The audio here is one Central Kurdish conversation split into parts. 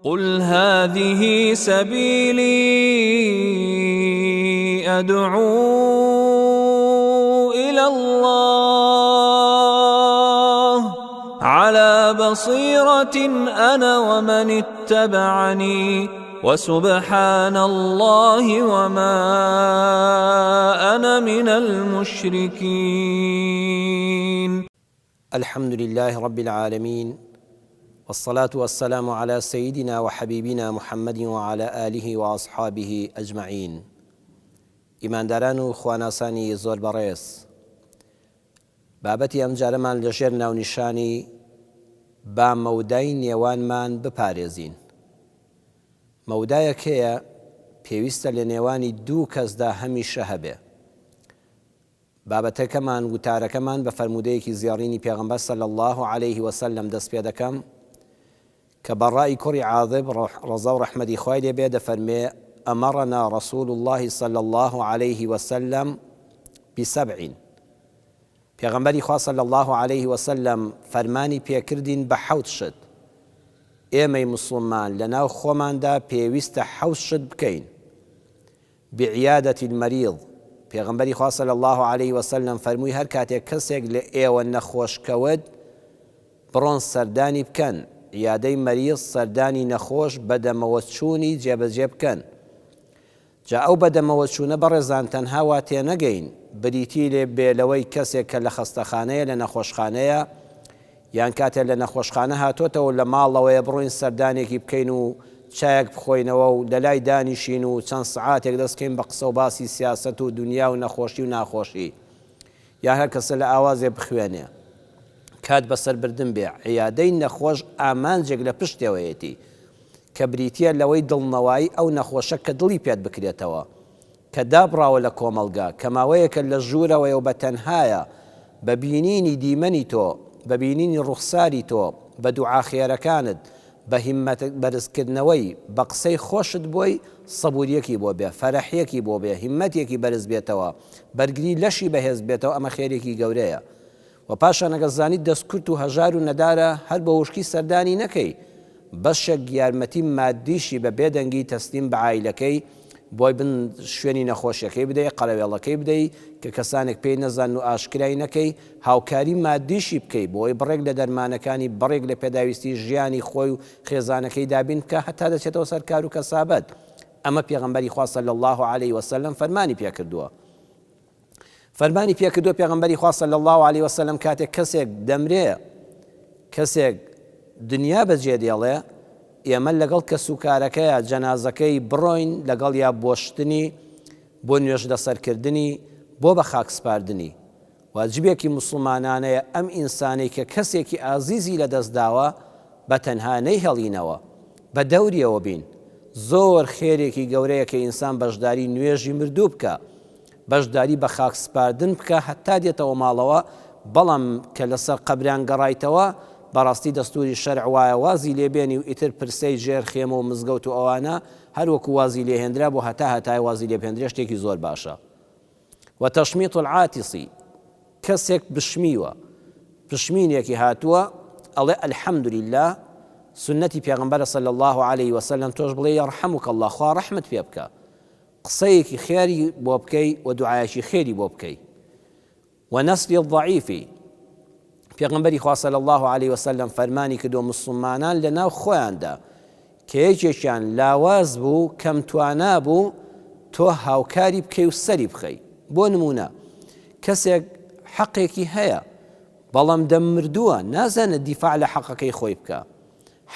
قل هذه سبیلی ادعو الی اللە علی بصیرة انا ومن اتبعنی وسبحان اللە وما انا من المشرکین. الحمد للە رب العالمین والصلاة والسلام علی سیدنا وحبیبنا محمد وعلی آله واصحابه اجمعین ئیمانداران و خواناسانی زۆر بەڕێز بابەتی ئەمجارەمان لەژێر ناونیشانی با مەودای نێوانمان بپارێزین مەودایەک هەیە پێویستە لە نێوانی دوو کەسدا هەمیشە هەبێ بابەتەکەمان، وتارەکەمان بە فەرموودەیەکی زێڕینی پێغەمبەر صلی اللە علیه وسلم دەست پێ دەکەم کە بەڕاءی کوڕی عاذب ڕەزا و ڕەحمەتی خوای لێ بێ دەفەرمێ، امرنا رسول اللە صلی اللە علیه وسلم بسبع، پێغەمبەری خوا صلی اللە علیه وسلم فەرمانی پێکردین بە حەوت شت، ئێمەی موسڵمان لەناو خۆماندا پێویستە حەوت شت بکەین. بعیادە المریض، پێغەمبەری خوا صلی اللە علیە وسلم فەرمووی هەر کاتێک کەسێک لە ئێوە نەخۆش کەوت بڕۆن سەردانی بکەن، عیادەی مریض سەردانی نەخۆش بەدەمەوە چوونی جێبەجێ بکەن. جا ئەو بەدەمەوە چوونە بەڕێزان تەنها وا تێنەگەین بریتی لێ بێ لەوەی کەسێک کە لە خەستەخانەیە لە نەخۆشخانەیە یان کاتێ لە نەخۆشخانە هاتۆتەوە و لە ماڵەوەیە بڕۆین سەردانێکی بکەین و چایەک بخۆینەوە و لە لای دانیشین و چەند سەعاتێک دەست کەین بە قسە و باسی سیاسەت و دونیا و نەخۆشی و ناخۆشی یان هەر کەسە لە ئاوازێ بخوێنێ کات بەسەر بردن بێ عیادەی نەخۆش ئامانجێک لە پشتێوەیەتی کە بریتیە لەوەی دڵنەوایی ئەو نەخۆشە کە دڵی پێت بکرێتەوە کە دابڕاوە لە کۆمەڵگا، کە ماوەیەکە لە ژوورەوەیە و بە تەنهایە، بە بینینی دیمەنی تۆ، بە بینینی ڕوخساری تۆ، بە دوعا خێرەکانت، بە هیممەت بەرزکردنەوەی، بە قسەی خۆشت بۆی، سەبوورییەکی بۆ بێ، فەرەحیەکی بۆ بێ، هیممەتێکی بەرز بێتەوە، بەرگری لەشی بەهێز بێتەوە، ئەمە خێرێکی گەورەیە. وە پاشان ئەگەر زانیت دەست کورت و هەژار و نەدارە هەر بە وشکی سەردانی نەکەی بەشێک یارمەتی مادیشی بە بێ دەنگی تەسلیم بە عایلەکەی بۆی بن شوێنی نەخۆشیەکەی بدەی قەرەوێڵەکەی بدەی کە کەسانێک پێی نەزانن و ئاشکرای نەکەی هاوکاری مادیشی بکەی بۆی بڕێک لە دەرمانەکانی بڕێک لە پێداویستی ژیانی خۆی و خێزانەکەی دابین بکا هەتا دەچێتەوە سەر کار و کەسابەت ئەمە پێغەمبەری خوا صلی اللە علیە وسلم فەرمانی پێکردووە. فەرمانی پێکردووە پێغەمبەری خوا صلی اللە علیە وسلم کاتێک کەسێک دەمرێ کەسێک دنیا بەجێ دێڵێ ئێمە لەگەڵ کەسوکارەکەیە جەنازەکەی بڕۆین لەگەڵ یا بۆ شتنی بۆ نوێژ لەسەرکردنی بۆ بە خاک سپاردنی واجبێکی موسڵمانانەیە ئەم ئینسانەی کە کەسێکی ئازیزی لەدەست داوە بە تەنها نەیهێڵینەوە بە دەوریەوە بین زۆر خێرێکی گەورەیە کە ئینسان بەشداری نوێژی مردوو بکا بەشداری بە خاک سپاردن بکا هەتا دێتەوە ماڵەوە بەڵام کە لەسەر قەبران گەڕایتەوە بەڕاستی دەستوری شەرع وایە وازی لێ بێنی و ئیتر پرسەی ژێر خێمە و مزگەوت و ئەوانە هەر وەکو وازی لێ هێنرا بۆ هەتا هەتایە وازی لێ بهێندرێ شتێکی زۆر باشە. و تشمیط العاطس کەسێک پشمیوە پشمینێکی هاتووە ئەڵێ الحمدللە سوننەتی پێغەمبەرە صلی اللە علیه وسلم تۆش بڵێ یرحمک اللە خوا ڕەحمت پێ بکا قسەیەکی خێری بۆ بکەی و دوعایەکی خێری بۆ بکەی و نصر الضعیف پێغەمبەری خوا صلی اللە علیه وسلم فەرمانی کردووە موسڵمانان لە ناو خۆیاندا کە یەکێکیان لاواز بوو کەم توانا بوو تۆ هاوکاری بکەی و سەری بخەی بۆ نمونە کەسێک حەقێکی هەیە بەڵام دەم مردووە نازانێت دیفاع لە حەقەکەی خۆی بکە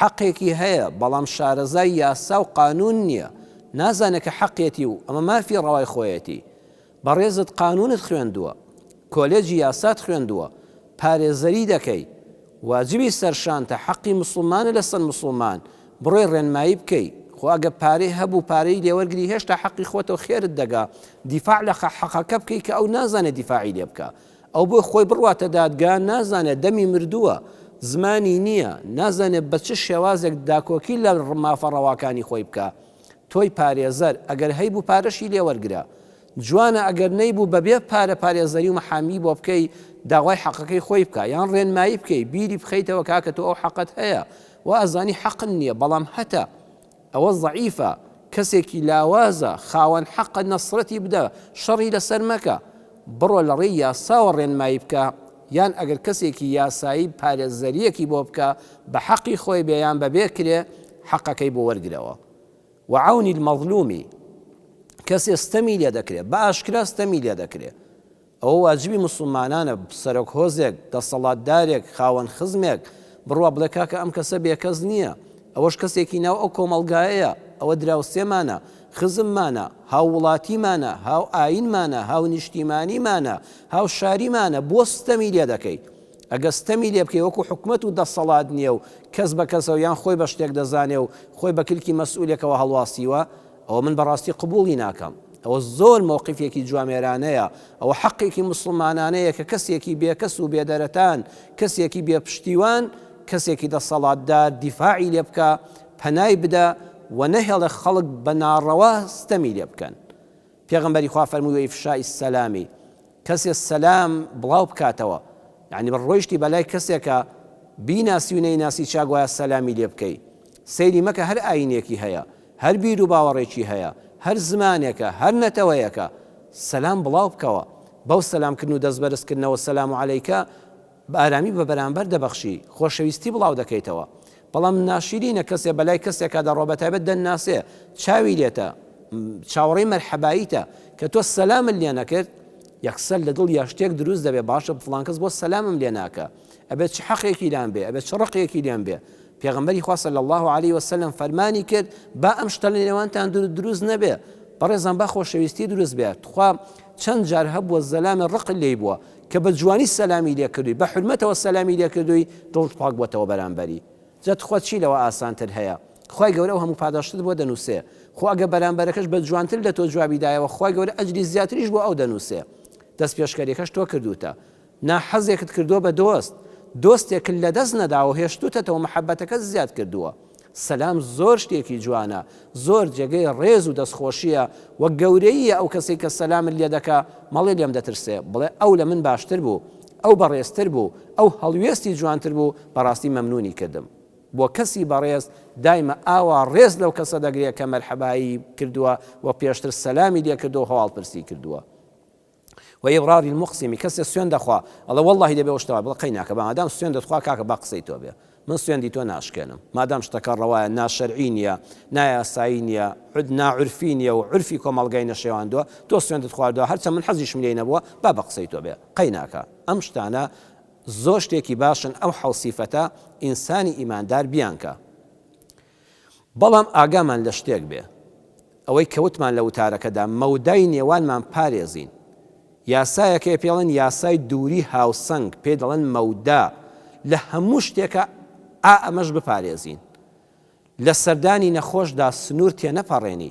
حەقێکی هەیە بەڵام شارەزای یاسا و قانون نییە نازانێت کە حەقێتی و ئەمە مافی ڕەوای خۆیەتی بەڕێزت قانونت خوێندووە، کۆلێجی یاسات خوێندووە، پارێزەری دەکەی، واجبی سەرشانتە حەقی موسڵمانە لەسەر موسڵمان بڕۆی ڕێنمایی بکەی، خۆ ئەگەر پارەی هەبوو پارەی لێوەرگری هێشتا حەقی خۆتەو خێرت دەگا، دیفاع لە حەقەکە بکەی کە ئەو نازانێ دیفاعی لێ بکا، ئەو بۆ خۆی بڕواتە دادگا نازانێ دەمی مردووە، زمانی نییە، نازانێ بە چ شێوازێک داکۆکی لە مافە ڕەواکانی خۆی بکا. تۆی پارێزەر ئەگەر هەیبوو پارەشی لێ وەرگرە جوانە ئەگەر نەیبوو بەبێ پارە پارێزەری و محامی بۆ بکەی داوای حەقەکەی خۆی بکە یان ڕێنمایی بکەی بیری بخەیتەوە کاکە تۆ ئەو حەقەت هەیە وا ئەزانی حەقن نییە بەڵام هەتە. ئەوە زەعیفە، کەسێکی لاوازە، خاوەن حەقە نەسرەتی بدە، شەڕی لەسەر مەکە، بڕۆ لە ڕێی یاساوە ڕێنمایی بکە، یان ئەگەر کەسێکی یاسایی پارێزەرییەکی بۆ بکە، بە حەقی خۆی بێ یان بەبێ کرێ، حەقەکەی بۆ وەرگرەوە. وعون المظلوم، کەسێ ستەمی لێ دەکرێ، بە ئاشکرا ستەمی لێ دەکرێ، ئەوە واجبی موسڵمانانە سەرۆک هۆزێک، دەسەڵاتدارێک، خاوەن خزمێک بڕوا بڵێ کاکە ئەم کەسە بێکەس نییە، ئەوەش کەسێکی ناو ئەو کۆمەڵگایەیە، ئەوە دراوسێمانە، خزممانە، هاووڵاتیمانە، هاوئایینمانە، هاونیشتیمانیمانە، هاوشاریمانە، بۆ ستەمی لێ دەکەی؟ ئەگەر ستەمی لێ بکەی وەکو حکومەت و دەسەڵات نییە و کەس بە کەسەوە یان خۆی بە شتێک دەزانێ و خۆی بە کلکی مەسئولێکەوە هەڵواسیوە، ئەوە من بەڕاستی قبوڵی ناکەم. ئەوە زۆر مەوقیفێکی جوامێرانەیە، ئەوە حەقێکی موسڵمانانەیە کە کەسێکی بێکەس و بێدەرەتان، کەسێکی بێ پشتیوان، کەسێکی دەسەڵاتدار دیفاعی لێ بکا، پەنای بدا و نەهێڵێ خەڵک بە ناڕەوا ستەمی لێ بکەن. پێغەمبەری خوا فەرمووی وئیفشاء السلام، کەسێ سەلام بڵاو بکاتەوە، یەعنی ڕۆیشتی بەلای کەسێکا بیناسی و نەیناسی چاک وایە سەلامی لێ بکەی، سەیری مەکە هەر ئایینێکی هەیە، هەر بیر و باوەڕێکی هەیە، هەر زمانێکە، هەر نەتەوەیەکە، سەلام بڵاو بکەوە، بەو سەلام کردن و دەست بەرز کردنەوە سلام علیک بە ئارامی بە بەرامبەر دەبەخشی، خۆشەویستی بڵاو دەکەیتەوە. بەڵام ناشیرینە کەسێ بەلای کەسێکا دەڕوا بەتایبەت دەنناسێ، چاوی لێتە، چاوەڕێی مەرحەباییتە، کە تۆ سەلامت لێ نەکرد، یەکسەر لە دڵیا شتێک دروست دەبێ، باشە فڵان کەس بۆ سەلامم لێ ناکا، ئەبێ چ حەقێکی لام بێ، ئەبێ چ ڕقێکی لێم بێ. پێغەمبەری خوا صلی اللە علیە وسلم فەرمانی کرد با ئەم شتە لە نێوانتان دروست نەبێ، بەڕێزان با خۆشەویستی دروست بێ، تخوا چەند جار هەبووە زەلامێ ڕقت لێی بووە، کە بە جوانی سەلامی لێ کردووی، بە حورمەتەوە سەلامی لێ کردووی، دڵت پاک بۆتەوە بەرامبەری. جا تخوا چی لەوە ئاسانتر هەیە؟ خوای گەورە ئەو هەموو پاداشتت بۆ دەنووسێ. خۆ ئەگەر بەرامبەرەکەش بە جوانتر لە تۆ جوابی دایەوە، خوای گەورە ئەجری زیاتریش بۆ ئەو دەنووسێ. دەستپێشکەریەکەش تۆ کردووتە. ناحەزێکت کردووە بە دۆست. دۆستێکت لەدەست نەداوە و هێشتووتەتەوە مەحەبەتەکەت زیاد کردووە. سەلام زۆر شتێکی جوانە، زۆر جێگەی ڕێز و دەستخۆشییە و گەورەییە ئەو کەسەی کە سەلامت لێ دەکا مەڵێ لێم دەترسێ، بڵێ ئەو لە من باشتر بوو، ئەو بەڕێزتر بوو، ئەو هەڵوێستی جوانتر بوو، بەڕاستی مەمنوونی کردم. بۆ کەسی بەڕێز دایمە ئاوا ڕێز لەو کەسە دەگرێ کە مەرحەبایی کردووە و پێشتر سەلامی لێ کردووە و هەواڵپرسی کردووە. و ابرار المقسم کەسێ سوێند دەخوا ئەڵێ وەڵاهی دەبێ ئەو شتە وا بڵێ قەی ناکا با مادام سوێندت خوا کاکە با قسەی تۆ بێ من سوێندی تۆ ناشکێنم مادام شتەکە ڕەوایە ناشەرعی نییە نایاسایی نییە ناعورفی نییە و عورفی کۆمەڵگای نەشێواندووە تۆ سوێندت خواردووە هەرچەند من حەزیشم لێی نەبووە با بە قسەی تۆ بێ قەی ناکا ئەم شتانە زۆر شتێکی باشن ئەو حەوسیفەتە ئینسانی ئیماندار بیانکا بەڵام ئاگامان لە شتێک بێ، ئەوەی کە وتمان لە وتارەکەدا مەودای نێوانمان پارێزین. یاسایەک هەیە پێی دەڵێن یاسای دووری هاوسەنگ، پێی دەڵێن مەودا. لە هەموو شتێکا ئا ئەمەش بپارێزین. لە سەردانی نەخۆشدا سنوور تێنەپەڕێنی.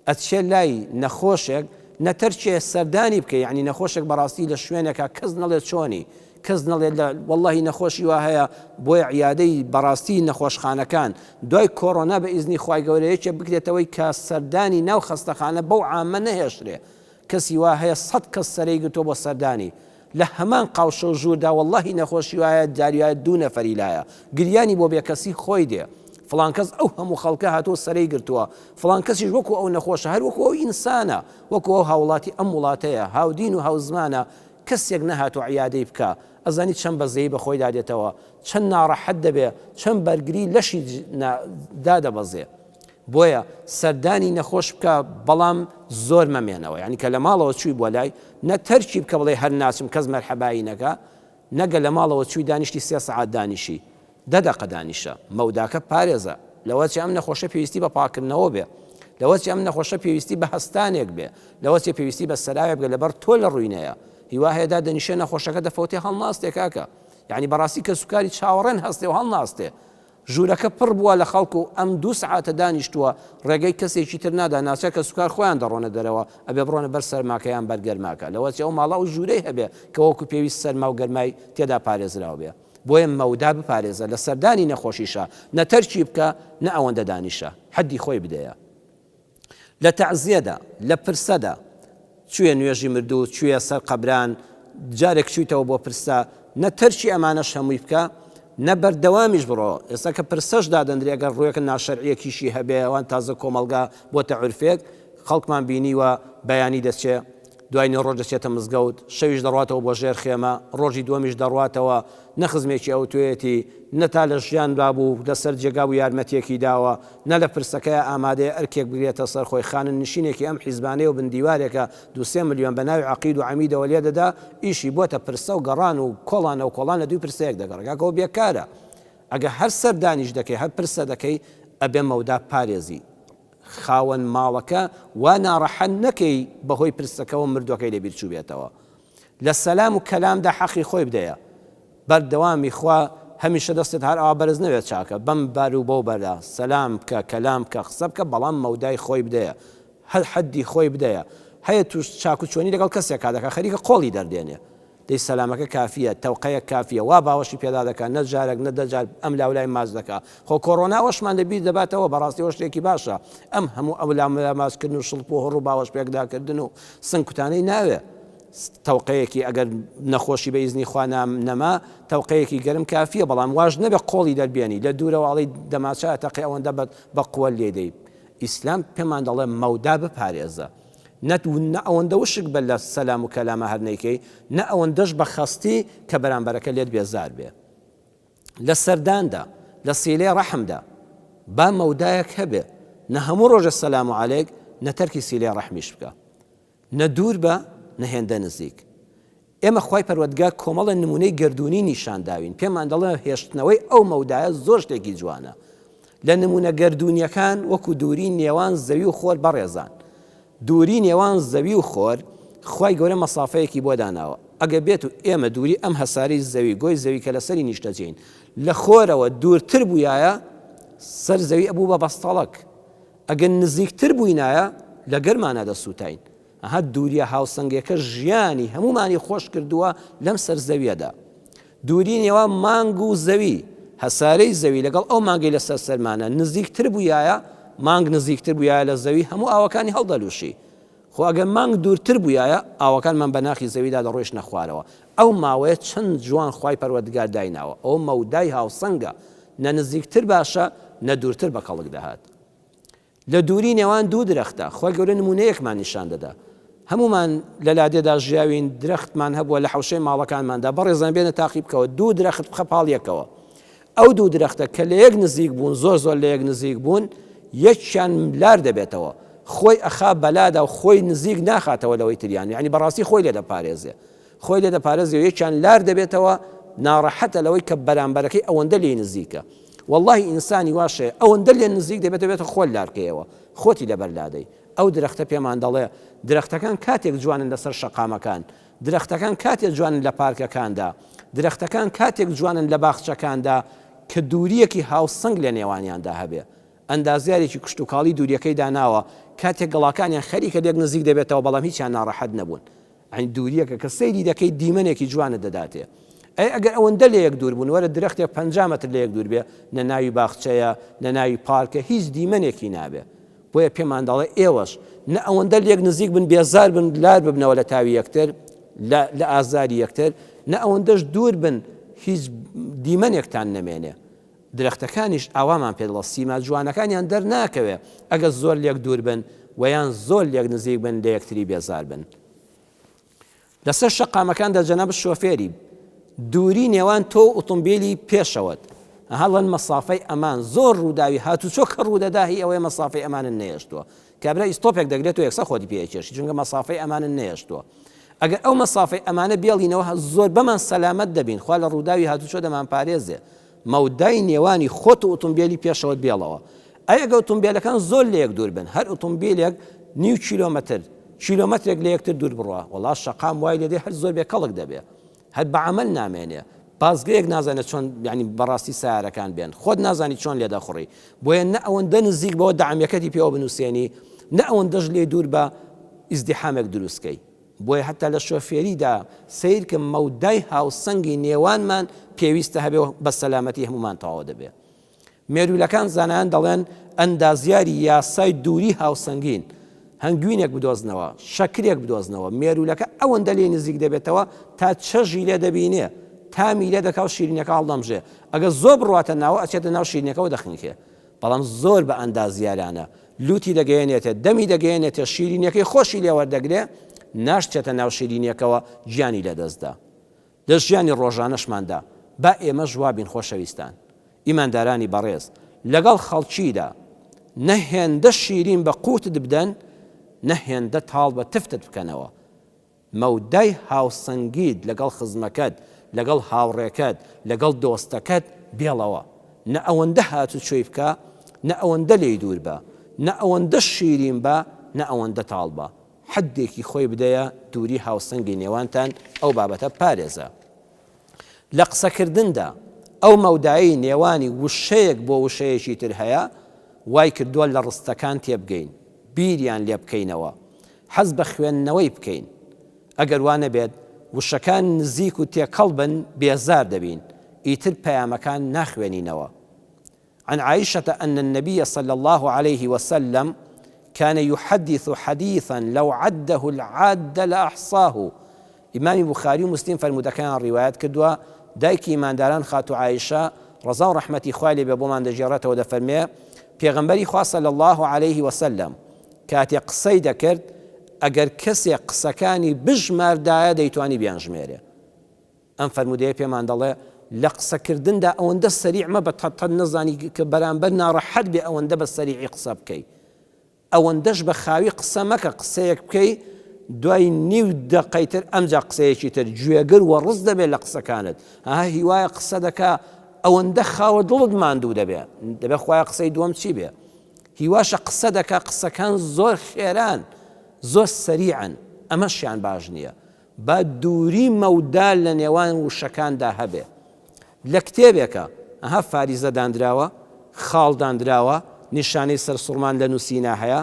ئەچێ لای نەخۆشێک نەتەرکێ سەردانی بکەی یانی نەخۆشێک بەڕاستی لە شوێنێکا کەس نەڵێ چۆنی کەس نەڵێ لە وەڵڵاهی نەخۆشی وا هەیە بۆیە عیادەی بەڕاستی نەخۆشخانەکان دوای کۆرۆنا بە ئیزنی خوای گەورە یەکێ بکرێتەوەی کە سەردانی ناو خەستەخانە بەو عامە نەهێشترێ کەسی وا هەیە سەت کەس سەرەی گرتووە بۆ سەردانی لە هەمان قاوشە و ژووردا وەڵاهی نەخۆشی وایە جاری وایە دوو نەفەری لایە گریانی بۆ بێکەسی خۆی دێ فڵان کەس ئەو هەموو خەڵکە هاتووە سەرەی گرتووە فڵان کەسیش وەکو ئەو نەخۆشە هەر وەکو ئەو ئینسانە وەکو ئەو هاوڵاتی ئەم وڵاتەیە هاودین و هاوزمانە کەسێک نەهاتوو عیادەی بکا ئەزانی چەند بەزەیی بە خۆیدا دێتەوە چەند ناڕەحەت دەبێ چەند بەرگری لەشی دادەبەزێ بۆیە سەردانی نەخۆش بکە بەڵام زۆر مەمێنەوە یانی کە لە ماڵەوە چووی بۆ لای نە تەرکی بکە بڵێ هەر ناچم کەس مەرحەبایی نەکا نەگە لە ماڵەوە چووی دانیشتی سێ سەعات دانیشی دە دەقە دانیشە مەوداکە پارێزە لەوەچێ ئەم نەخۆشە پێویستی بە پاکردنەوە بێ لەوەچێ ئەم نەخۆشە پێویستی بە هەستانێک بێ لەوەچێ پێویستی بە سەراوێک بێ لەبەر تۆ لە ڕووینەیە هیوا هەیە دادەنیشێ نەخۆشەکە دەفەوتێ هەڵناستێ کاکە یعنی بەڕاستی کەسوکاری چاوەڕێن هەستێ و هەڵناستێ ژوورەکە پڕ بووە لە خەڵک و ئەم دوو سەعاتە دانیشتووە، ڕێگەی کەسێکی تر نادا، ناچار کەسوکار خۆیان دەڕۆنە دەرەوە، ئەبێ بڕۆنە بەر سەرماکە یان بەر گەرماکە، لەوەچێ ئەو ماڵە ئەو ژوورەی هەبێ کە وەکو پێویست سەرما و گەرمای تێدا پارێزراو بێ. بۆیە مەودا بپارێزە، لە سەردانی نەخۆشیشا نە تەرکی بکە، نە ئەوەندە دانیشە، حەدی خۆی بدەیە. لە تەعزیەدا، لە پرسەدا، چویە نوێژی مردوو، چویە سەر قەبران، جارێک چویتەوە بۆ پرسە، نە تەرکی ئەمانەش هەمووی بکە، نە بەردەوامیش بڕۆ، ئێستا کە پرسەش دادەندرێ ئەگەر ڕووێکە ناشەرعیەکیشی هەبێ ئەوان تازە کۆمەڵگا بۆتە عورفێک، خەڵکمان بینیوە بەیانی دەچێ دوای نیوەڕۆش دەچێتە مزگەوت، شەویش دەڕواتەوە بۆ ژێر خێمە، ڕۆژی دووەمیش دەڕواتەوە، نە خزمێکی ئەوتۆیەتی، نە تا لە ژیاندا بوو لەسەر جێگا بوو یارمەتیەکی داوە، نە لە پرسەکەیا ئامادەیە ئەرکێک بگرێتە سەر خۆی، خانەنشینێکی ئەم حیزبانەیە و بن دیوارێکە دوو سێ ملیۆن بە ناوی عەقید و عەمیدەوە لێ دەدا، ئیشی بۆتە پرسە و گەڕان و کۆڵانە و کۆڵان لە دووی پرسەیەک دەگەڕێ. کاکە ئەوە بێکارە. ئەگەر هەر سەردانیش دەکەی، هەر پرسە دەکەی، ئەبێ مەودا پارێزی. خاوەن ماڵەکە وا ناڕەحەت نەکەی بەهۆی پرسەکەوە مردوەکەی لەبیر چوبێتەوە. لە سەلام و کەلامدا حەقی خۆی بدەیە. بەردەوامی خوا هەمیشە دەستت هەر ئاوا بەرز نەبێت چاکە بەم بەر و بەو بەردا سەلام بکە کەلام بکە قسە بکە بەڵام مەودای خۆی بدەیە هەر حەدی خۆی بدەیە هەیە توش چاک و چۆنی لەگەڵ کەسێکا دەکا خەریکە قۆڵی دەردێنێ دەی سەلامەکە کافیە تەوقەیەک کافیە وا باوەشی پێدا دەکا نە جارەک نە دە جار ئەم لاولای ماچ دەکا خۆ کۆڕۆنا ئەوەشمان لە بیر دەباتەوە بەڕاستی ئەوە شتێکی باشە ئەم هەموو ئەو لاملا ماچکردن و شڵپ و هۆڕ و باوەش پێکداکردن و سنگ کوتانەی ناوێ تەوقەیەکی ئەگەر نەخۆشی بە ئیزنی خوا نەما تەوقەیەکی گەرم کافیە بەڵام واش نەبێ قۆڵی دەربێنی لە دوورەوە ئەڵێی دەماچە ئەتەقێ ئەوەندە بە قوەت لێی دەی ئیسلام پێمان دەڵێ مەودا بپارێزە نەت نە ئەوەندە وشک بە لە سەلام و کەلامە هەر نەیکەی نە ئەوەندەش بە خەستی کە بەرامبەرەکە لێت بێزار بێ لە سەرداندا لە سیلەی ڕەحمدا با مەودایەک هەبێ نە هەموو ڕۆژە سەلام و عەلەیک نە تەرکی سیلەی ڕەحمیش بکە نە دوور بە نە هێندە نزیک. ئێمە خوای پەروەردگار کۆمەڵێ نموونەی گەردوونی نیشان داوین پێمان دەڵێ هێشتنەوەی ئەو مەودایە زۆر شتێکی جوانە. لە نموونە گەردوونیەکان وەکو دووری نێوان زەوی و خۆر بەڕێزان. دووری نێوان زەوی و خۆر خوای گەورە مەسافەیەکی بۆ داناوە. ئەگەر بێت و ئێمە دووری ئەم هەسارەی زەوی گۆی زەوی کە لەسەری نیشتەجێین لە خۆرەوە دوورتر بوویایە سەر زەوی ئەبوو بە بەستەڵەک. ئەگەر نزیکتر بووینایە لە گەرمانا دەسووتاین. ئەها دووریە هاوسەنگێکە ژیانی هەموومانی خۆش کردووە لەم سەر زەویەدا. دووری نێوان مانگ و زەوی، هەسارەی زەوی لەگەڵ ئەو مانگەی لەسەر سەرمانە نزیکتر بوویایە، مانگ نزیکتر بوویایە لە زەوی هەموو ئاوەکانی هەڵدەلووشی. خۆ ئەگەر مانگ دوورتر بوویایە ئاوەکانمان بە ناخی زەویدا دەڕۆیشتنە خوارەوە. ئەو ماوەیە چەند جوان خوای پەروەردگار دایناوە. ئەوە مەودای هاوسەنگە. نە نزیکتر باشە نە دوورتر بە کەڵک دەهات. لە دووری نێوان دوو درەختە، خوای گەورە نموونەیەکمان نیشان دەدا. هەموومان لە لادێدا ژیاوین، درەختمان هەبووە لە حەوشەی ماڵەکانماندا، بەڕێزان بێنە تاقی بکەوە، دوو درەخت بخە پاڵ یەکەوە. ئەو دوو درەختە کە لە یەک نزیک بوون، زۆر زۆر لە یەک نزیک بوون، یەکیان لار دەبێتەوە. خۆی ئەخا بەلادا و خۆی نزیک ناخاتەوە لەوەی تریان، یانی بەڕاستی خۆی لێ دەپارێزێ. خۆی لێ دەپارێزێ و یەکیان لار دەبێتەوە ناڕەحەتە لەوەی کە بەرامبەرەکەی ئەوەندە لێی نزیکە واللهی ئینسانی واش هەیە ئەوەندە لێ نزیک دەبێت دەبێتە خۆت لارکەیەوە خۆتی لەبەر لادەی ئەو درەختە پێمان دەڵێ درەختەکان کاتێک جوانن لەسەر شەقامەکان درەختەکان کاتێک جوانن لە پارکەکاندا درەختەکان کاتێک جوانن لە باخچەکاندا کە دووریەکی هاوسەنگ لە نێوانیاندا هەبێ ئەندازیارێکی کشتوکاڵی دووریەکەی داناوە کاتێک گەڵاکانیان خەریکە لێک نزیک دەبێتەوە بەڵام هیچیان ناڕەحەت نەبوون یانی دووریەکە کە سەیری دەکەی دیمەنێکی جوانت دەداتێ ئەی ئەگەر ئەوەندە لە یەک دوور بوون وەرە درەختێک 50 مەتر لە یەک دوور بێ نە ناوی باخچەیە نە ناوی پارکە هیچ دیمەنێکی نابێ بۆیە پێمان دەڵێ ئێوەش نە ئەوەندە لێک نزیک بن بێزار بن لار ببنەوە لە تاوی یەکتر لە ئازاری یەکتر نە ئەوەندەش دوور بن هیچ دیمەنێکتان نەمێنێ درەختەکانیش ئاوامان پێ دەڵێ سیما جوانەکانیان دەرناکەوێ ئەگەر زۆر لێک دوور بن و یان زۆر لێک نزیک بن لە یەکتری بێزار بن. لەسەر شەقامەکاندا جەنابت شۆفێری دووری نێوان تۆ و ئوتومبیلی پێشەوەت هەڵەن مەسافەی ئەمان زۆر ڕووداوی هاتوچۆ کە ڕوودەدا هی ئەوەیە مەسافەی ئەمانن نەیەشتووە کابرا ئیستۆپێک دەگرێت و یەکسەر خۆتی پێ ئەکێشی چونکە مەسافەی ئەمانن نەیەشتووە ئەگەر ئەو مەسافەی ئەمانە بێڵینەوە زۆربەمان سەلامەت دەبین خوا لە ڕووداوی هاتوچۆ دەمانپارێزێ مەودای نێوانی خۆت و ئوتومبێلی پێشەوەت بێڵەوە. ئەی ئەگەر ئوتومبێلەکان زۆر لە یەک دوور بن، هەر ئوتومبیلێک نیو کیلۆمەتر، کیلۆمەترێک لە یەکتر دوور بڕوا، وەڵا شەقام وای لێ دێ هەر زۆر بێ کەڵک دەبێ. هەر بە عەمەل نامێنێ. بازگەیەک نازانێ چۆن یانی بەڕاستی سەیارەکان بێن. خۆت نازانی چۆن لێ دەخوڕی. بۆیە نە ئەوەندە نزیک بەوە دەعمیەکەتی پێوە بنووسێنی، نە ئەوەندەش لێی دوور بە ئیزدیحامێک دروست کەی. بۆیە هەتا لە شۆفێریدا سەیرکە مەودای هاوسەنگی نێوانمان پێویستە هەبێ و بە سەلامەتی هەموومان تەواو دەبێ. مێروولەکان زانایان دەڵێن ئەندازیاری یاسای دووری هاوسەنگین. هەنگوینێک بدۆزنەوە، شەکرێک بدۆزنەوە، مێروولەکە ئەوەندە لێی نزیک دەبێتەوە تا چەژی لێ دەبینێ. تامی لێ دەکا و شیرینەکە هەڵدەمژێ ئەگەر زۆر بڕواتە ناوە ئەچێتە ناو شیرینەکەوە دەخنکێ بەڵام زۆر بە ئەندازیارانە لوتی دەگەیەنێتێ دەمی دەگەیەنێتێ شیرینیەکەی خۆشی لێ وەردەگرێ ناشچێتە ناو شیرینیەکەوە گیانی لەدەستدا لە ژیانی ڕۆژانەشماندا با ئێمەش وابین خۆشەویستان ئیماندارانی بەڕێز لەگەڵ خەڵکیدا نە هێندە شیرین بە قوتت بدەن نە هێندە تاڵ بە تفتت بکەنەوە مەودای هاوسەنگیت لەگەڵ خزمەکەت، لەگەڵ هاوڕێکەت، لەگەڵ دۆستەکەت بێڵەوە. نە ئەوەندە هاتوچۆی بکە، نە ئەوەندە لێی دوور بە. نە ئەوەندە شیرین بە، نە ئەوەندە تاڵ بە. حەدێکی خۆی بدەیە دووری هاوسەنگی نێوانتان، ئەو بابەتە بپارێزە. لە قسەکردندا ئەو مەودایەی نێوانی وشەیەک بۆ وشەیەکی تر هەیە، وای کردووە لە ڕستەکان تێبگەین، بیریان لێ بکەینەوە، حەز بە خوێندنەوەی بکەین. ئەگەر وا نەبێت، وشەکان نزیک و تێکەڵ بن بێزار دەبین، ئیتر پەیامەکان ناخوێنینەوە. عن عائشە ان النبی صلی اللە علیه وسلم کان یحدث حدیثا لو عده العاد لاحصاه ئیمامی بوخاری و موسلیم فەرموودەکەیان ڕیوایەت کردووە، دایکی ئیمانداران خاتوو عائیشە ڕەزا و ڕەحمەتی خوای لێ بێ بۆمان دەگێڕێتەوە دەفەرموێ، پێغەمبەری خوا صلی اللە علیه وسلم کاتێ قسەی دەکرد ئەگەر کەسێک قسەکانی بژماردایە دەیتوانی بیانژمێرێ. ئەم فەرموودەیە پێمان دەڵێ لە قسەکردندا ئەوەندە سەریع مەبە تەت تەت نەزانی کە بەرامبەر ناڕەحەت بێ ئەوەندە بە سەریعی قسە بکەی ئەوەندەش بە خاوی قسە مەکە قسەیەک بکەی دوای نیو دەقەی تر ئەمجا قسەیەکی تر گوێگر وەڕز دەبێت لە قسەکانت ها هیوایە قسە دەکا ئەوەندە خاوە دڵت ماندوو دەبێ دەبێ خوایە قسەی دووەم چی بێ هیواشە قسە دەکا قسەکان زۆر خێران زۆر سەریعن ئەمەشیان باش نییە با دووری مەودا لە نێوان وشەکاندا هەبێ. لە کتێبێکا، ئەها فاریزە داندراوە، خاڵ داندراوە، نیشانەی سەرسوڕمان لە نووسینا هەیە.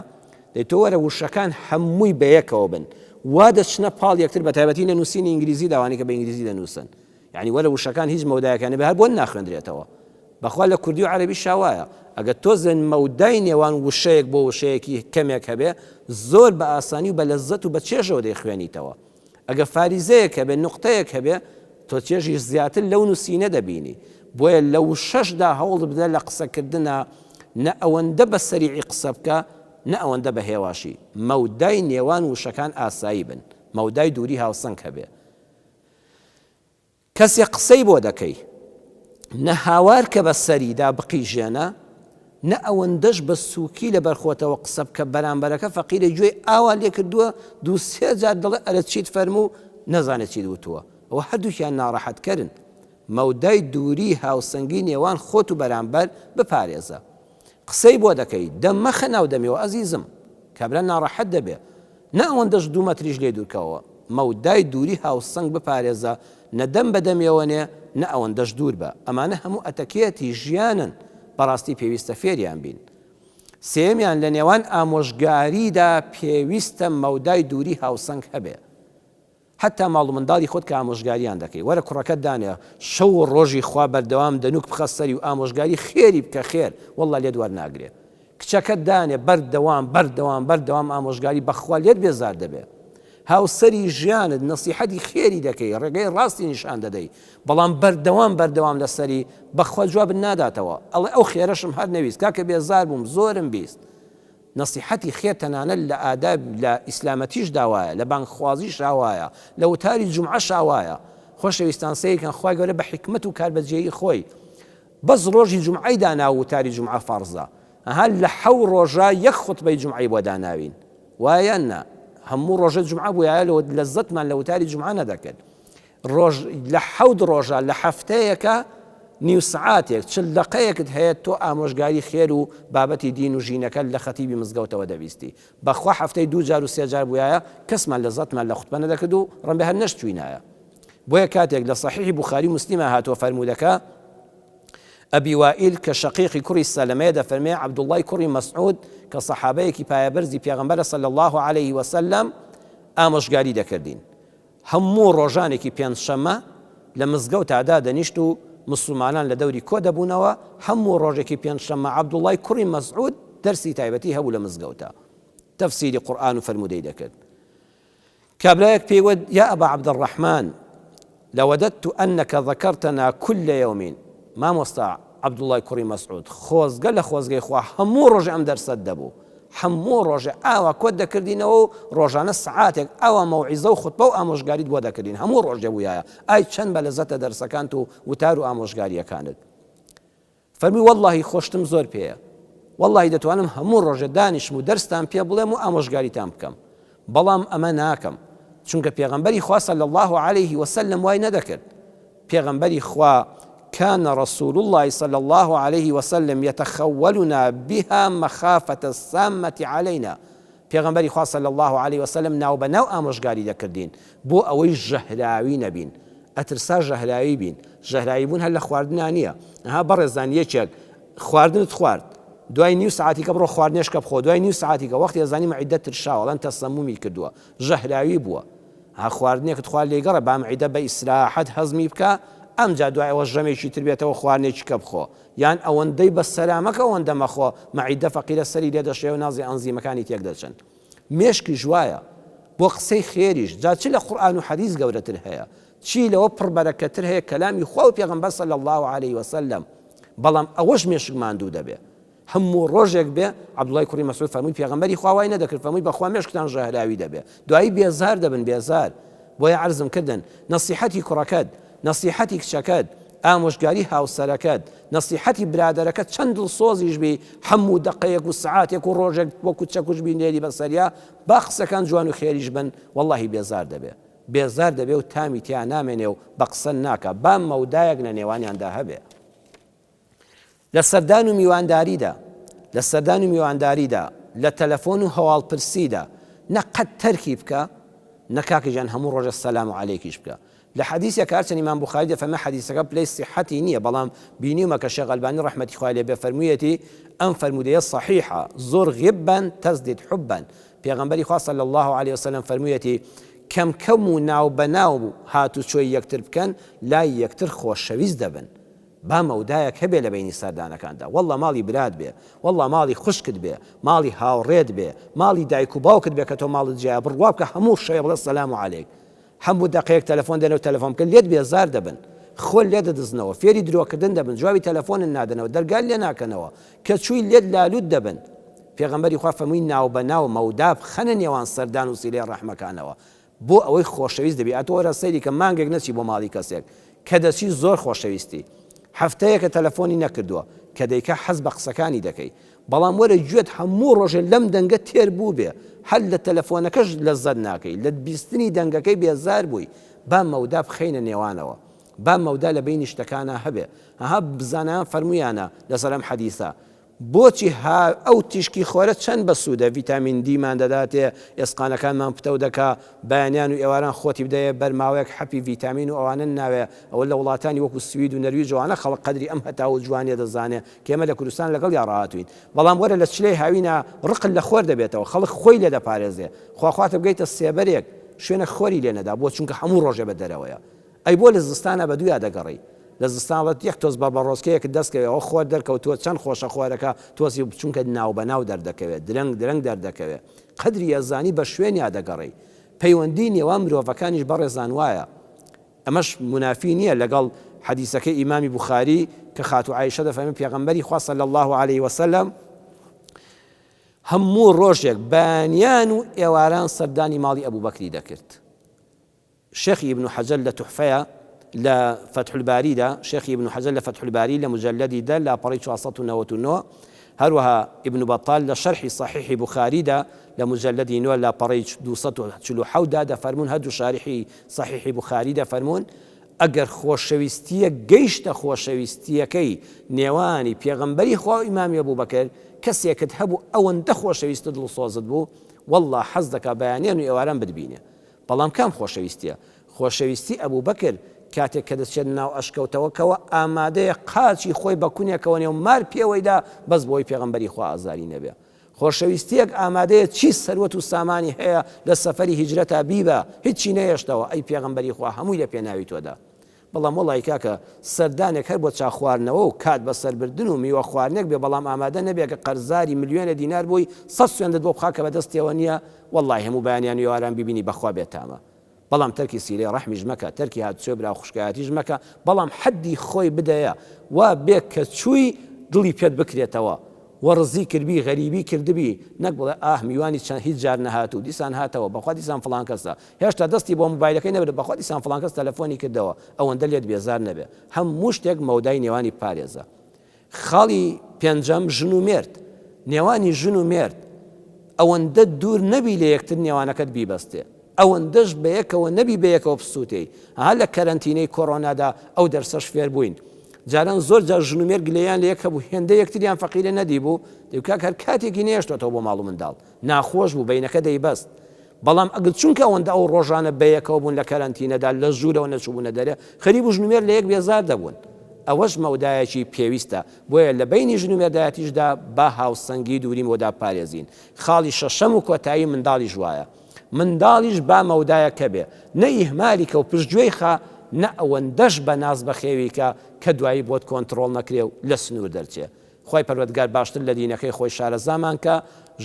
دەی تۆ وەرە وشەکان هەمووی بەیەکەوە بن. وا دەچنە پاڵ یەکتر بە تایبەتی لە نووسینی ئینگلیزیدا ئەوانەی کە بە ئینگلیزی دەنووسن. یانی وەرە وشەکان هیچ مەودایەکیان نەبێ هەر بۆت ناخوێندرێتەوە. بەخوا لە کوردی و عەرەبیشا وایە. ئەگەر تۆزێ مەودای نێوان وشەیەک بۆ وشەیەکی کەمێک هەبێ، زۆر بە ئاسانی و بە لەززەت و بە چێژەوە دەیخوێنیتەوە. ئەگەر فاریزەیەک هەبێ، نوقتەیەک هەبێ، تۆ چێژی زیاتر لەو نووسینە دەبینی. بۆیە لە وشەشدا هەوڵ بدە لە قسەکردنا نە ئەوەندە بە سەریعی قسە بکە، نە ئەوەندە بە هێواشی. مەودای نێوان وشەکان ئاسایی بن. مەودای دووری هاوسەنگ هەبێ. کەسێ قسەی بۆ دەکەی نە هاوار کە بە سەریدا بقیژێنە نە ئەوەندەش بە سووکی لە بەرخۆتەوە قسە بکە بەرامبەرەکە فەقیرە گوێی ئاوا لێ کردووە دوو سێ جار دەڵێ ئەرە چیت فەرموو نەزانێ چیت وتووە ئەوە هەردووکیان ناڕەحەتکەرن مەودای دووری هاوسەنگی نێوان خۆت و بەرامبەر بپارێزە قسەی بۆ دەکەی دەم مەخە ناو دەمیەوە ئەزیزم کابرا ناڕەحەت دەبێ نە ئەوەندەش دوو مەتریش لێ دوورکەوەوە مەودای دووری هاوسەنگ بپارێزە نە دەم بە دەمیەوە نێ نە ئەوەندەش دوور بە ئەمانە هەموو ئەتەکێتی ژیانن بەڕاستی پێویستە فێریان بین سێیەمیان لە نێوان ئامۆژگاریدا پێویستە مەودای دووری هاوسەنگ هەبێ حەتا ماڵ و منداڵی خۆت کە ئامۆژگاریان دەکەی وەرە کوڕەکەت دانێ شەو و ڕۆژی خوا بەردەوام دەنوک بخە سەری و ئامۆژگاری خێری بکە خێر واللە لێت وەرناگرێ کچەکەت دانێ بەردەوام بەردەوام بەردەوام ئامۆژگاری بەخوا لێت بێزار دەبێ هاوسەری ژیانت نەسیحەتی خێری دەکەی ڕێگەی ڕاستی نیشان دەدەی بەڵام بەردەوام بەردەوام لەسەری بەخوا جوابت ناداتەوە ئەڵێ ئەو خێرەشم هەر نەویست کاکە بێزار بووم زۆرم بیست نەسیحەتی خێر تەنانەت لە ئاداب لە ئیسلامەتیشدا وایە، لە بانگخوازیشا وایە، لە وتاری جومعەشا وایە. خۆشەویستان سەیرکەن خوای گەورە بە حیکمەت و کاربەجێیی خۆی بەس ڕۆژی جومعەی داناوە وتاری جومعە فەڕزە ئەها لە حەو ڕۆژا یەک خوتبەی جومعەی بۆ داناوین وایە یان نا هەموو ڕۆژە جومعە بوویایە لەزەتمان لە وتاری جومعە نەدەکرد ڕۆژ لە حەوت ڕۆژا لە هەفتەیەکا نیو سەعاتێک چل دەقەیەکت هەیە تۆ ئامۆژگاری خێر و بابەتی دین و ژینەکەت لە خەتیبی مزگەوتەوە دەبیستی بەخوا هەفتەی دوو جار و سێ جار بویایە کەسمان لەزەتمان لە خوتبە نەدەکرد و ڕەنبێ هەر نەشچوینایە بۆیە کاتێک لە صحیحی بوخاری و مسلمە هاتووە فەرموودەکە ئەبی وائیل کە شەقیقی کوڕی سەلەمەیە دەفەرمێ عەبدوڵڵای کوڕی مەسعود کە سەحابەیەکی پایەبەرزی پێغەمبەرە صلی الله علیه وسلم ئامۆژگاری دەکردین هەموو ڕۆژانێکی پێنجشەممە لە مزگەوتا دادەنیشت و موسڵمانان لە دەوری کۆ دەبوونەوە، هەموو ڕۆژێکی پێنجشەممە عەبدوڵڵای کوڕی مەسعود دەرسی تایبەتی هەبوو لە مزگەوتا تەفسیری قورئان و فەرموودەی دەکرد. کابرایەک پێی وت، یا ئەبا عەبدەڕەحمان! لوددت انک ذکرتنا کل یوم، مامۆستا عەبدوڵڵای کوڕی مەسعود، خۆزگە لە خۆزگەی خوا هەموو ڕۆژێ ئەم دەرسەت دەبوو، هەموو ڕۆژێ ئاوا کۆت دەکردینەوە و ڕۆژانە سەعاتێک ئاوا مەوعیزە و خوتبە و ئامۆژگاریت بۆ دەکردین، هەموو ڕۆژێ بوویایە، ئای چەند بەلەزەتە دەرسەکانت و وتار و ئامۆژگارییەکانت. فەرمووی وەڵڵاهی خۆشتم زۆر پێیە وەڵڵاهی دەتوانم هەموو ڕۆژێ دانیشم و دەرستان پێ بڵێم و ئامۆژگاریتان بکەم بەڵام ئەمە ناکەم چونکە پێغەمبەری خوا صلی اللە علیه وسلم وای نەدەکرد پێغەمبەری خوا كان رسول الله صلى الله عليه وسلم يتخولنا بها مخافة السامة علينا پێغەمبەری خوا صلی اللە علیە وسلم ناوبەناو ئامۆژگاری دەکردین بۆ ئەوەی ژەهراوی نەبین ئەترسا ژەهراوی بین ژەهراوی بوون هەر لە خواردنا نییە ها بەڕێزان یەکێک خواردنت خوارد دوای نیو ساعتیکە بڕۆ خواردنێشکە بخۆ دوای نیو ساعتیکە وەختی ئەزانی مەعیدە ترشاوە ئەڵێن تەسەمومی کردووە ژەهراوی بووە ها خواردنێکت خوارد لێگەڕێ با مەعیدە بە ئیسراحەت هەزمی بکە ئەمجا دوای ئەوە ژەمێکی تر بێتەوە خواردنێکی کە بخۆ یان ئەوەندەی بە سەرا مەکە ئەوەندە مەخۆ مەعیدە فەقیرە سەری لێ دەشێ و نازێ ئەنزیمەکانی تێک دەچن مێشکیش وایە بۆ قسەی خێریش جا چ لە قورئان و حەدیس گەورەتر هەیە چی لەوە پڕ بەرەکەتر هەیە کەلامی خوا و پێغەمبەر صلی اللە علیه وسلم بەڵام ئەوەش مێشک ماندوو دەبێ هەموو ڕۆژێک بێ عەبدوڵای کوڕی مەسعود فەرمووی پێغەمبەری خوا وای نەدەکرد فەرمووی بەخوا مێشکتان ژەهراوی دەبێ دوایی بێزار دەبن بێزار بۆیە عەرزم کردن نەسیحەتی کوڕەکەت نەسیحەتی کچەکەت ئامۆژگاری هاوسەرەکەت نەسیحەتی برادەرەکەت چەند دڵسۆزیش بی هەموو دەقەیەک و سەعاتێک و ڕۆژێک وەکو چەکوش بینێری بەسەریا با قسەکان جوان و خێریش بن وەڵاهی بێزار دەبێ بێزار دەبێ و تامی تیا نامێنێ و بە قسە ناکا با مەودایەک لە نێوانیاندا هەبێ. لە سەردان و میوانداریدا، لە سەردان و میوانداریدا، لە تەلەفۆن و هەواڵپرسیدا، نە قەت تەرکی بکە، نە کاکە گیان هەموو ڕۆژێ سەلام عەلەیکیش بکە. لە حەدیسێک هەرچەند ئیمام بوخاری دەفەرمێ حەدیسەکە پلەی سیحەتی نییە بەڵام بینیومە کە شێخ ئەلبانی ڕەحمەتی خوای لێ بێ فەرموویەتی ئەم فەرموودەیە سەحیحە، زور غبا تزدد حبا، پێغەمبەری خوا صلی اللە علیە وسلم فەرموویەتی کەم کەم و ناو بە ناو هاتوچۆی یەکتر بکەن لای یەکتر خۆشەویست دەبن. با مەودایەک هەبێ لە بەینی سەردانەکاندا واللە ماڵی برات بێ واللە ماڵی خوشکت بێ ماڵی هاوڕێت بێ ماڵی دایک و باوکت بێ کە تۆ ماڵت جیایە بڕوا بکە هەموو شەوێ بڵێ سەلام عەلەیک هەموو دەقەیەک تەلەفۆن دێنە و تەلەفۆن بکە لێت بێزار دەبن خۆ لێ دەدزنەوە فێری درۆکردن دەبن جوابی تەلەفۆنت نادەنەوە دەرگات لێ ناکەنەوە کە چووی لێت لالوت دەبن پێغەمبەری خوا فەرمووی ناو بە ناو مەودا بخەنە نێوان سەردان و سیلەی ڕەحمەکانەوە بۆ ئەوەی خۆشەویست دەبی ئەتۆ وەرە سەیری کە مانگێک نەچی بۆ ماڵی کەسێک کە دەچی زۆر خۆشەویستی هەفتەیەکە تەلەفۆنی نەکردووە کە دەیکا حەز بە قسەکانی دەکەی بەڵام وەرە گوێت هەموو ڕۆژێ لەم دەنگە تێر بووبێ هەر لە تەلەفۆنەکەش لەزەت ناکەی لە بیستنی دەنگەکەی بێزار بووی با مەودا بخەینە نێوانەوە با مەودا لە بەینی شتەکانا هەبێ ئەها زانایان فەرموویانە لەسەر ئەم حەدیسە بۆچی ها ئەو تیشکی خۆرە چەند بەسوودە ڤیتامین دی مان دەداتێ ئێسقانەکانمان پتەو دەکا بەیانیان و ئێواران خۆتی بدەیە بەر ماوەیەک حەپی ڤیتامین و ئەوانەن ناوێ ئەوە لە وڵاتانی وەکو سوید و نەرویج ئەوانە خەڵک قەدری ئەم هەتاو و جوانیە دەزانێ کە ئێمە لە کوردستان لەگەڵیا ڕاهاتوین بەڵام وەرە لە چلەی هاوینا ڕقت لە خۆر دەبێتەوە خەڵک خۆی لێ دەپارێزێ خواخواتە بگەیتە سێبەرێک شوێنە خۆری لێ نەدا بۆ چونکە هەموو ڕۆژێ بە دەرەوەیە ئەی بۆ لە زستانا بە دویا دەگەڕێی؟ لە زستان ڵەت یەک تۆز بەڕبەڕۆسکەیەکت دەست کەوێ ئەوە خۆر دەرکەوتووە چەند خۆشە خۆرەکە تۆزی چونکە ناو بە ناو دەردەکەوێ درەنگ درەنگ دەردەکەوێ قەدری ئەزانی بە شوێنیا دەگەڕێی پەیوەندی نێوان مرۆڤەکانیش بەڕێزان وایە ئەمەش مونافی نییە لەگەڵ حەدیسەکەی ئیمامی بوخاری کە خاتوو عائیشە دەفەرمێ پێغەمبەری خوا صلی اللە علیه وسلم هەموو ڕۆژێک بەیانیان و ئێواران سەردانی ماڵی ئەبوبەکری دەکرد شێخی ئیبن حەجەر لە توحفەیە لە فەتح الباریدا، شێخی ئیبن حەجەر لە فەتح الباری لە مجلدی دە لاپەڕەی 499، هەروەها ئیبن بەتال لە شەرحی سەحیحی بوخاریدا لە مجلدی نۆ لاپەڕەی 247 دا دەفەرموون هەردوو شارحی سەحیحی بوخاری دەفەرموون ئەگەر خۆشەویستییەک گەیشتە خۆشەویستییەکەی نێوانی پێغەمبەری خوا و ئیمامی ئەبوبەکر کەسێکت هەبوو ئەوەندە خۆشەویستت دڵسۆزت بوو وەڵڵا حەز دەکا بەیانیان و ئێواران بتبینێ بەڵام کام خۆشەویستیە؟ خۆشەویستی ئەبوبەکر کاتێک کە دەچێت ناو ئەشکەوتەوەکەوە ئامادەیە قاچی خۆی بە کونێکەوە نێ و مار پێوەیدا بەس بۆی پێغەمبەری خوا ئازاری نەبێ. خۆشەویستیەک ئامادەیە چی سەروەت و سامانی هەیە لە سەفەری هیجرەتا بیبا هیچی نەهێشتەوە ئەی پێغەمبەری خوا هەمووی لە پێناوی تۆدا. بەڵام وەڵای کاکە سەردانێک هەر بۆ چا خواردنەوە و کات بەسەربردن و میوە خواردنێک بێ بەڵام ئامادە نەبێ کە قەرزاری ملیۆنێ دینار بووی سەت سوێندت بۆ بخا کە بەدەستیەوە نیە وەڵای هەموو بەیانیان و ئێواران بیبینی بەخوا بێتامە. بەڵام تەرکی سیلەی ڕەحمیش مەکە، تەرکی هاتوچۆی برا و خوشکایەتیش مەکە، بەڵام حەدی خۆی بدەیە، وا بێ کە چووی دڵی پێت بکرێتەوە، وەڕزی کردبی، غەریبی کردبی، نەک بڵێ ئاه میوانی چەند هیچ جار نەهاتوو، دیسان هاتەوە، بەخوا دیسان فڵان کەسە، هێشتا دەستی بۆ مۆبایلەکەی نەبرد، بەخوا دیسان فڵان کەس تەلەفۆنی کردەوە، ئەوەندە لێت بێزار نەبێ. هەموو شتێک مەودای نێوانی بپارێزە. خاڵی پێنجەم، ژن و مێرد، نێوانی ژن و مێرد ئەوەندە دوور نەبی لە یەکتر نێوانەکەت بیبەستێ، ئەوەندەش بەیەکەوە نەبی بەیەکەوە بسووتێی، ها لە کەرەنتینەی کۆرۆنادا ئەو دەرسەش فێر بووین، جاران زۆر جار ژن و مێرد گلەییان لە یەک هەبوو هێندە یەکتریان فەقیرە نەدیبوو، دەی کاک هەر کاتێکی نەیەشتۆتەوە بۆ ماڵ و منداڵ، ناخۆش بوو بەینەکە دەیبەست. بەڵام ئەگەر چونکە ئەوەندە ئەو ڕۆژانە بەیەکەوە بوون لە کەرەنتینەدا لە ژوورەوە نەچووبوونە دەرێ، خەریک بوو ژن و مێرد لە یەک بێزار دەبوون. ئەوەش مەودایەکی پێویستە. بۆیە لە بەینی ژن و مێردایەتیشدا با هاوسەنگی دووری مەودا بپارێزین. خاڵی شەشەم و کۆتایی منداڵیش وایە. منداڵیش با مەودایەک هەبێ. نە ئیهمالی کە و پشتگوێی خە، نە ئەوەندەش بە ناز بەخێوی کە، کە دوایی بۆت کۆنتڕۆڵ نەکرێ و لە سنوور دەرچێ. خوای پەروەردگار باشتر لە دینەکەی خۆی شارەزامان کا،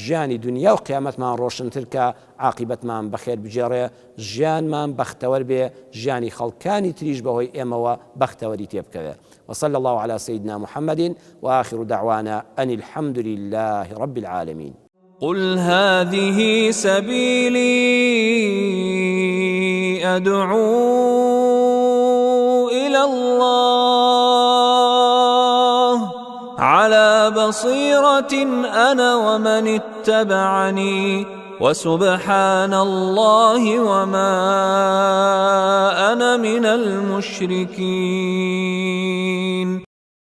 ژیانی دونیا و قیامەتمان ڕۆشنتر کا، عاقیبەتمان بەخێر بگێڕێ، ژیانمان بەختەوەر بێ، ژیانی خەڵکانی تریش بەهۆی ئێمەوە بەختەوەری تێ بکەوێ. وصلی اللە علی سیدنا محمد وآخر دعوانا ان الحمد للە رب العالمین. قل هذه سبیلی ادعو الی اللە علی بصیرة انا ومن اتبعنی وسبحان اللە وما انا من المشرکین.